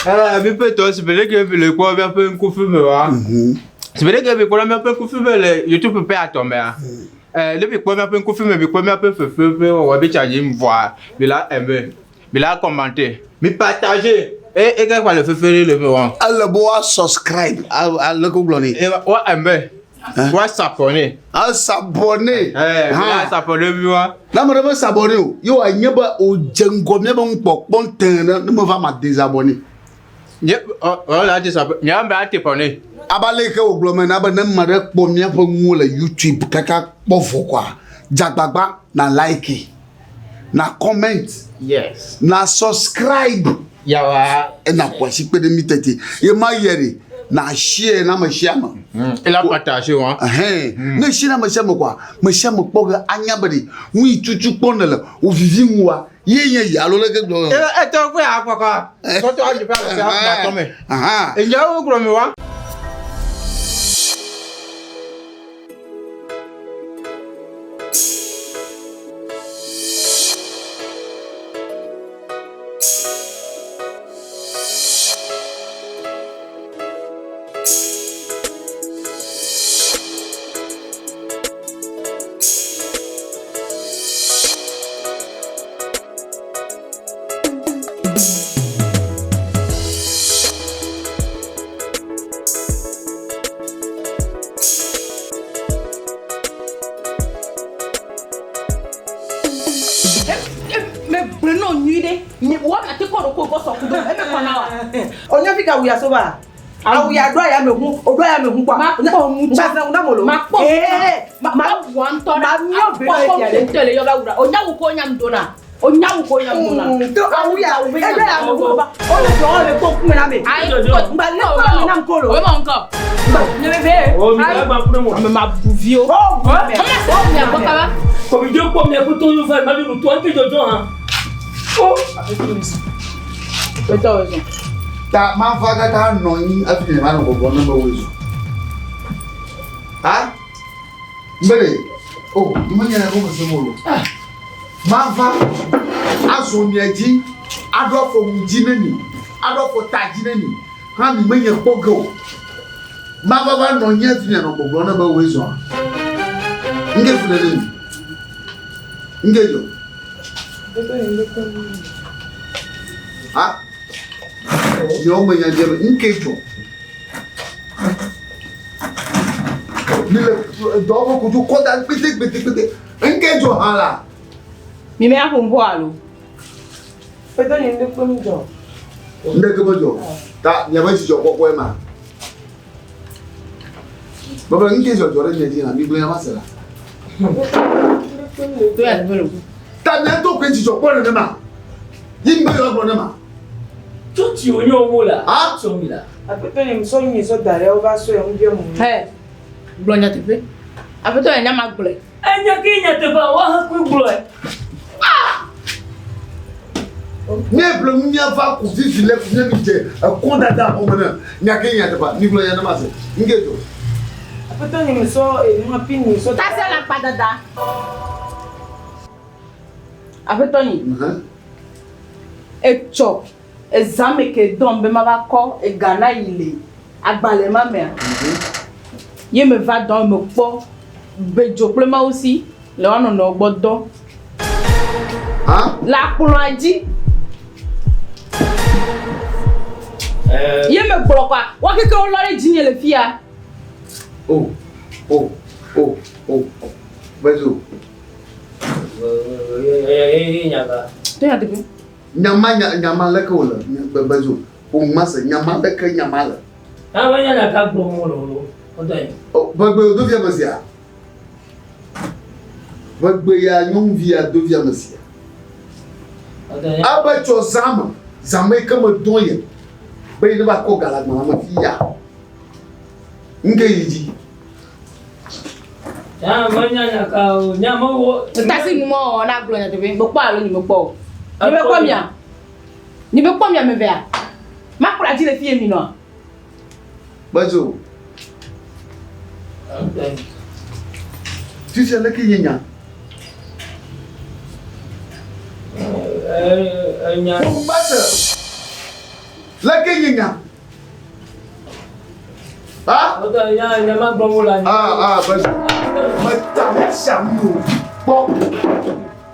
Eh, mi ƒe tɔ si be ɖeke mi le kpɔ míaƒe ŋkufi me wa. Si be ɖeke mi kpɔ míaƒe ŋkufi me le YouTube ƒe atɔ mea. Eh, ne mi kpɔ míaƒe ŋkufi me, mi kpɔ míaƒe fefe ƒe wɔwɔ bi tsa dzi vɔa, mi la aimer, mi la commenter, mi partager. E e ke kpa le fefe ɖe le me wa. Ele be woa subscribe ale ko gblɔ nɛ. E wa aimer. Wa s'abonner. A s'abonner. Eh, mi la s'abonner mi wa. Ne ame ɖe me s'abonner o, ye wòanye be wòdze ŋgɔ míabe nukpɔkpɔ tẽ ɖe ne meva ma désabonner. Nye ɔ ɔ la désabonner. Nye ame ate bɔne. Abe ale yi ke wògblɔ me na be ne ame ɖe kpɔ míaƒe nuwo le YouTube kaka kpɔ vɔ koa, dze agbagba na like, na comment, Yes. na subscribe. Yawa. Ena ƒo asi kpe ɖe mí teti. Ye ma yɛ ɖe, na share na ame sia ame. Ela partage wa. Ɛhɛn. Ne share na ame sia ame koa, ame sia ame kpɔ ge anya be ɖe nu yi tutu kpɔ nèle wòvivi ŋuwòa, ye nye yi alo leke gblɔ. Etɔ kpe akpɔkɔ. Tɔtɔ anyi ƒe alɔƒe akpɔ me. Enyawo gblɔ mi wa. Megblẽ nɔ nyui ɖe. Wɔ ate kɔ ɖo ko gbɔ sɔ kudo eme kɔ na wa. Onye fi ka wuya so ba. Awu ya ɖo aya me hu, o ɖo aya me hu kpɔa. Makpɔ nu tsã. Ŋgbazã na molo. Makpɔ nu Ee, ma ma wua ŋutɔ ɖe. Ma miɔ be Akpɔ na kɔ nu tɛ le yɔ ba wura. Onya wu ko nya ŋdo na. Onya wu ko nya ŋdo na. To awu ya, e ɖo aya me hu ba. O le jɔ le kpɔ ŋkume na me. Ayi Ŋgba le kpɔ ame nam ko lo. O ma ŋkɔ. Nye be be. O mi ka gba kure mo. Ame ma bu viwo. O bu me. Kɔma se mia gbɔ kaba. Kɔmi jo kpɔ mia kuto yo fa ma bi nu to anke jojo ha. O. Betɔ wɔ zɔn. Ta mava kaka nɔ anyi hafi nye va nɔ gbɔgblɔm ne mewɔe zɔ. Ha? Mbele, o, oh, menye ne gɔme sem o. Mava azɔ mia dzi, aɖo afɔ nu dzi ne mi, aɖo afɔ ta dzi ne mi, hã mi menye kpɔ ge o. Mava va nɔ anyi hafi mianɔ gbɔgblɔm ne mewɔe zɔa. Ŋke fu ɖe ne mi. Ŋke dzɔ. Ha? Miawo me nya dze me ŋke dzɔ. Mi le dɔwɔƒe kodzo kɔ da kpete kpete kpete. Ŋke dzɔ hã la. Mi me aƒo ŋu alo. Ƒetɔ nye ŋɖe kpe mi dzɔ. Ŋɖe ke me dzɔ. Ta miabe dzidzɔ kpɔkpɔe ma. Bebe ŋke dzɔdzɔ ɖe mia dzi hã mi gblɔ nya ma se la. Ta mia ŋutɔ koe dzidzɔ kpɔ nenema. Yi ŋgbe yewoa gblɔ ne ma. Tsɔtsi wònye wo la. Ha? Tsɔ mi la. Aƒetɔ nye mesɔ nu nye sɔ da ɖe wova sɔe ŋu biɔ mo. He, gblɔ nyateƒe. Aƒetɔ nye nya ma gblɔe. Enya ke nyateƒea woahe koe gblɔe. Ah! Ne ƒle nu míava ku fifi le ku ne mi dze ekɔ dada xɔme ne nya ke nyateƒea mi gblɔ nya ne ma se. Ŋke dzɔ. Aƒetɔ nye mesɔ enua pi nye sɔ da. Tase la kpa dada. Aƒetɔ nye. Etsɔ ezã me ke dɔm be mava kɔ ega na yi le agbalẽ ma mea, ye meva dɔm mekpɔ be dzo kple Mawu si le woa nɔnɔewo gbɔ dɔ le akplɔa dzi. Ye megblɔ kɔa, woa keke wolɔ ɖe dzinye le fiya. O, o, o, o, Bezo. Nyama nya nyama leke wòle bebezo ƒo ma se nyama leke nyama le. Ame nya nya ka gblɔm wole o wotɔ yi. Ʋegbe do via me sia. Ʋegbe ya nyɔnuvi ya do via me sia. Ebe tsɔ zã me zã me ke me dɔn ye be yi ne va kɔ ga le agbalẽ me fi ya. Ŋke yi dzi. Nya menya nya ka o nya mewɔ. Tasi nu mɔ na gblɔ nyateƒe mekpɔ alo nye mekpɔ o. Nye mekpɔ mia. Nye mekpɔ mia mevea. Makplɔ adzi le fiye mi nɔa. Bezo. Fifia leke ye nya. Enya. Base. Leke nye nya? Ha? Ɔtɔ nya nya ma gblɔm wole anyi. Ah ah Bedzo. Meta wo sia nu o. Kpɔ.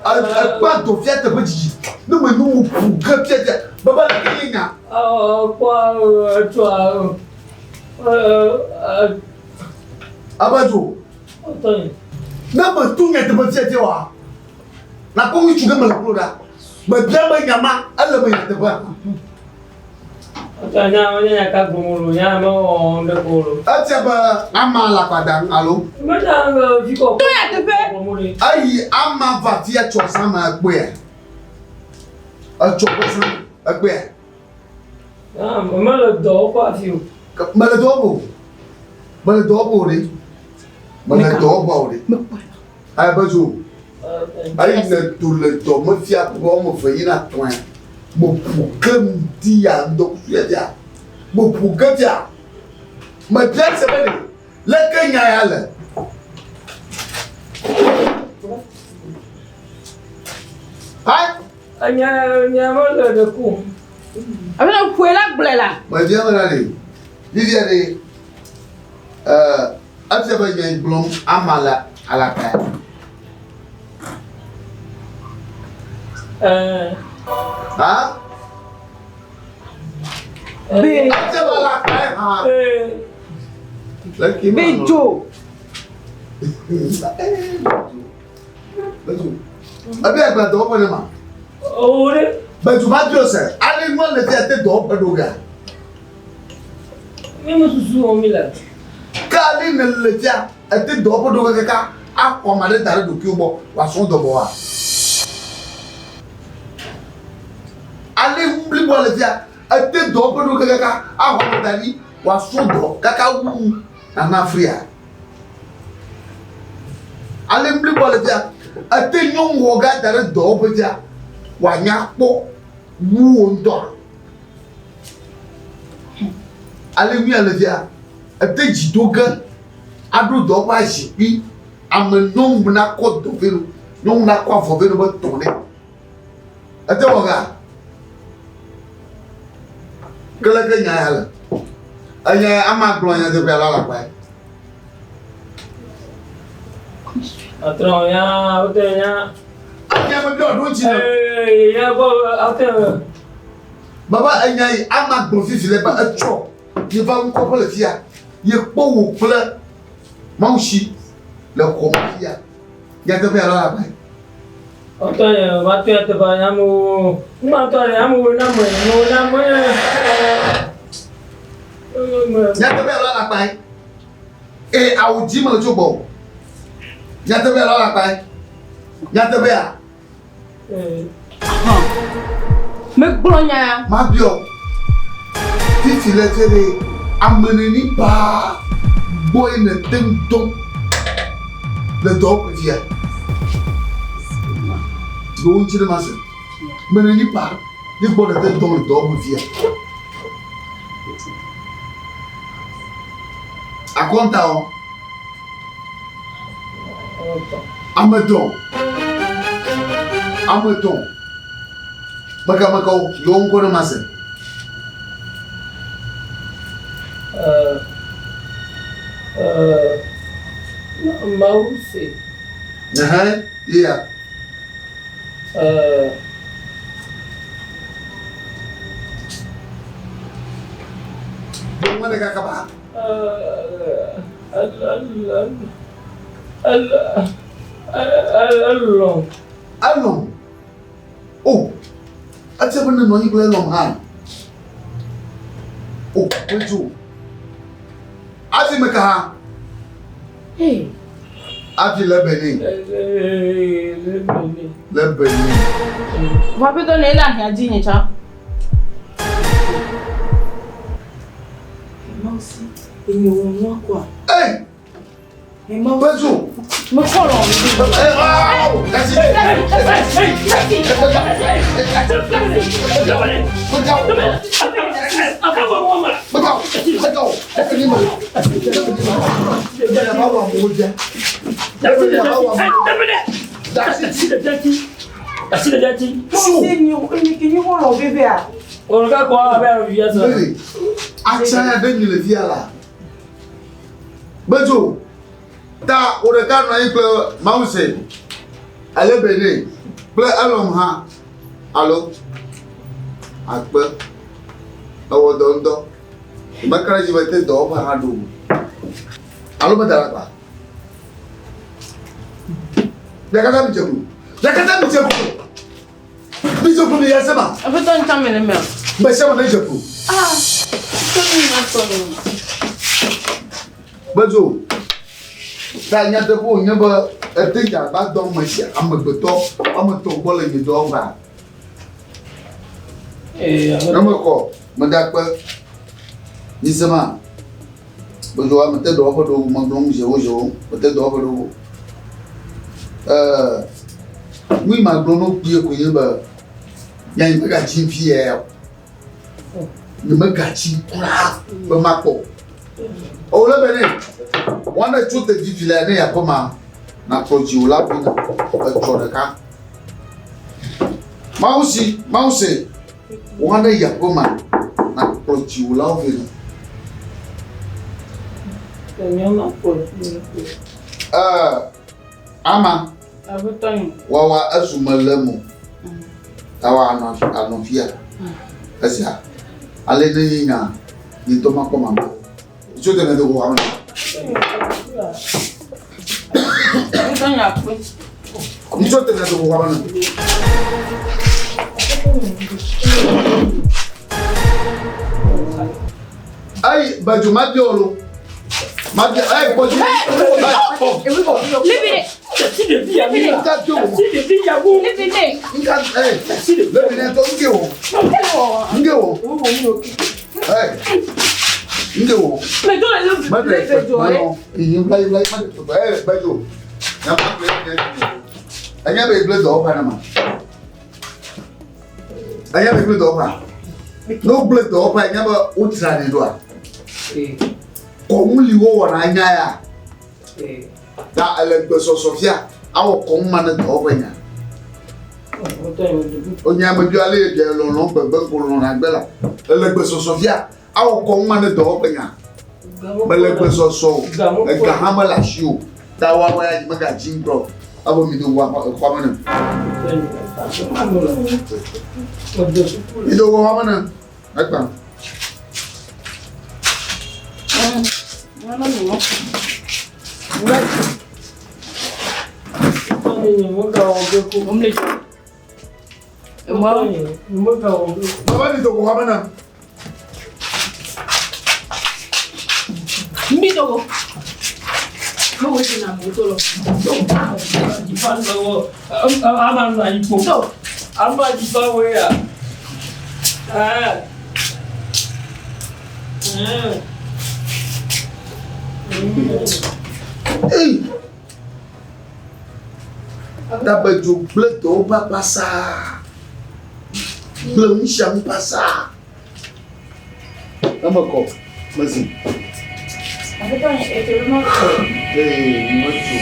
Ekpa do fia teƒe dzidzi. Ne me nu mu ƒu ge fia fia. Baba leke nye nya? Ɔ kpɔ etsɔa ɔ Abedzo. Ɔtɔ nye. Ne me tu nye teƒe fia fia wa. Nakpɔ ŋutsu ɖe mele klo ɖa. Mebia be nya ma ele me nyateƒea. Ɔtɔ nya nye nya ka gblɔm wole nya mewɔ ŋɖe ko lo. Etia be ama le akpa dam alo? Menya vi kɔ. To nyateƒe. Eyi ama va fia tsɔ zã me ekpɔea? Etsɔ ƒe zã me ekpɔea? Mele dɔ wɔƒe hafi o. Mele dɔ wɔƒe o. Mele dɔ wɔƒe o ɖe. Mele dɔ wɔƒe o ɖe. Ayi be zo. Eyi ne do le dɔ me fia ƒe wɔme eve yina tɔ̃e. Me ƒu ke ŋdi ya ŋdɔkusu ya fia. Me ƒu ke fia. Me bia se be ɖe leke nya ya le. Hayi. Enya nya mele ɖe ko. Abe ne ƒoe la gblɔe la. Me bia be na ɖe. Vivia ɖe. Eh. Efia be nye gblɔm ama le alakpa. Ɛɛ. Ha? Be. Efia be alakpa hã. Ee. Be dzo. Bedzo. Ebe agba dɔwɔƒe ne ma. Owo ɖe. Bedzo va bio se. Ale nua le fia te dɔwɔƒe ɖo gea. Mi me susu wɔm mi le. Ke ale ne le fia ete dɔwɔƒe ɖo ge kaka axɔ ame aɖe da ɖe ɖokuiwò gbɔ wòasrɔ̃ dɔ vɔ wa. Ale nu bliboa le fia ete dɔwɔƒe ɖo ge kaka axɔ ame da ɖi wòasrɔ̃ dɔ kaka wu nana fria. Ale nu bliboa le fia ete nyɔnu wɔ ga da ɖe dɔwɔƒe fia wòanya kpɔ wu wò ŋutɔa. Ale nu ya le fia, ete dzi do ge aɖo dɔ ƒe azikpui. Ame nyɔnu nakɔ dɔ vɛ lo, nyɔnu nakɔ avɔ vɛ lo be tɔ nɛ. Ete wɔ ga. Ke leke nya ya le? Enya ya ama gblɔ nyateƒe alo alakpae? Atrɔ ya, wote ya. Enya me biɔ ɖo ŋuti na. Ee, ya gbɔ ate. Baba enya yi ama gblɔ fifi le ba etsɔ ye va ŋkɔ ƒe le fia ye kpɔ wò kple Mawusi le xɔ me fia nyateƒe alo alakpae. Ɔtɔ ye va to ya teƒe ya mo. Ŋma tɔ ya mo na me mo na me. Nyateƒe alo alakpae. Ee awu dzi mele tso gbɔ o. Nyateƒe alo alakpae. Nyateƒea. Megblɔ nya ya. Mabiɔ fifi le fie ɖe ame neni paa gbɔe nète ŋu dɔ le dɔwɔƒe fia? Ɖo ŋuti ne mase. Ame neni paa ye gbɔ nète ŋu dɔ le dɔwɔƒe fia? Akɔnta wɔ. Ame etɔ̃. Ame etɔ̃. Mekamekawo yɔ ŋkɔ ne mase. Mawu se. Ɛhɛn, yeya. Ɖo ŋkɔ ɖeka kaba. Elɔ̃. Elɔ̃. O, edze be nenɔ anyi kple elɔ̃ hã. O, ŋutsu. Afi me ka hã? Afi le Benin. Le Benin. Vɔ aƒetɔ ne ele ahiã dzi nye tsã. Mawusi, enye wɔ nua kɔa? Hey! Pezu! Mekɔ lɔ. Hey, oh! Dasi! Mawusi, enye enye ke nyi wɔ lɔ vevea? Wòɖeka kɔ abe via sɔ. Mary, atsa ya ɖe mi le fia la. Bedzo, ta wò ɖeka nɔ anyi kple Mawuse, ale bene kple Elɔm hã, alo akpe, ewɔ dɔ ŋutɔ. Meka ɖe edzi be te dɔwɔƒe hã ɖo o. Alo meda ɖe akpa. Mia katã mi dze klo. Mia katã mi dze klo. Mi dze klo mi ya sema. Aƒetɔ ŋutɔ mi le mea. Mɛ sema ne dze klo. Ah, tɔ mi ma tɔ mi. Bedzo. Ta nyateƒe wònye be ete dzagba dɔ me si amegbetɔ woame etɔ̃ gbɔ le nye dɔwɔƒea. Ne mekɔ meda kpe mi sema. Bedzo ame te dɔwɔƒe ɖo megblɔ nu zewo zewo mete dɔwɔƒe ɖo o. Ɛɛ nu yi magblɔ no kpuie koe nye be nya yi megatsi fi ya o. Nye megatsi kura be makpɔ o. Ewole be ne woane tso te vivi le ne yeaƒe ma nakplɔ dziwòla vi na etsɔ ɖeka. Mawu si, Mawu se. Woa ɖe yeaƒe ma nakplɔ dziwòlawo vɛ na. Ɛɛ, ama. Wawa ezu mele mo. Ta wa anɔ anɔ fia. Esia. Ale ne nye nya nye ŋutɔ makpɔ mama. Tso tene do ko ame. Tso tene do ko ame. Ayi, Bajo ma bi olo. Ma bi ayi kpɔdzi. Libide. Nka bi o. Libide. Nka eh. Libide to nke wo. Nke wo. Hey. Nke wo. Medo le le bedzo re. Iyi ŋla yi ŋla yi ma de to. Eh, Bajo. Na ma gble nye. Enya be gble dɔ fa na ma. Enya be gble dɔ fa. No gble dɔ fa enya be o tra ne doa. Kɔnu li wowɔna nya ya. Ta ele gbesɔsɔ fia awɔ kɔnu ma ne dɔwɔƒe nya. Onye ame bi ale bia lɔlɔ gbegbe ko lɔna gbe la. Ele gbesɔsɔ fia awɔ kɔnu ma ne dɔwɔƒe nya. Mele gbesɔsɔ o. Ega hã mele asi o. Ta woawoa ya dzi megadzi ŋutɔ o. Ebe mi do wɔ xɔa me ne. Mi do wɔ xɔa me ne. Ekpa. Baba mi dogo xɔa me ne. Mi dogo. Mi wo si na mo to lɔ. Ei! Dabedzo gblẽ dɔwɔƒea basaa. Gblẽ nu sia nu basaa. Eme kɔ, mezi. Ee, metso.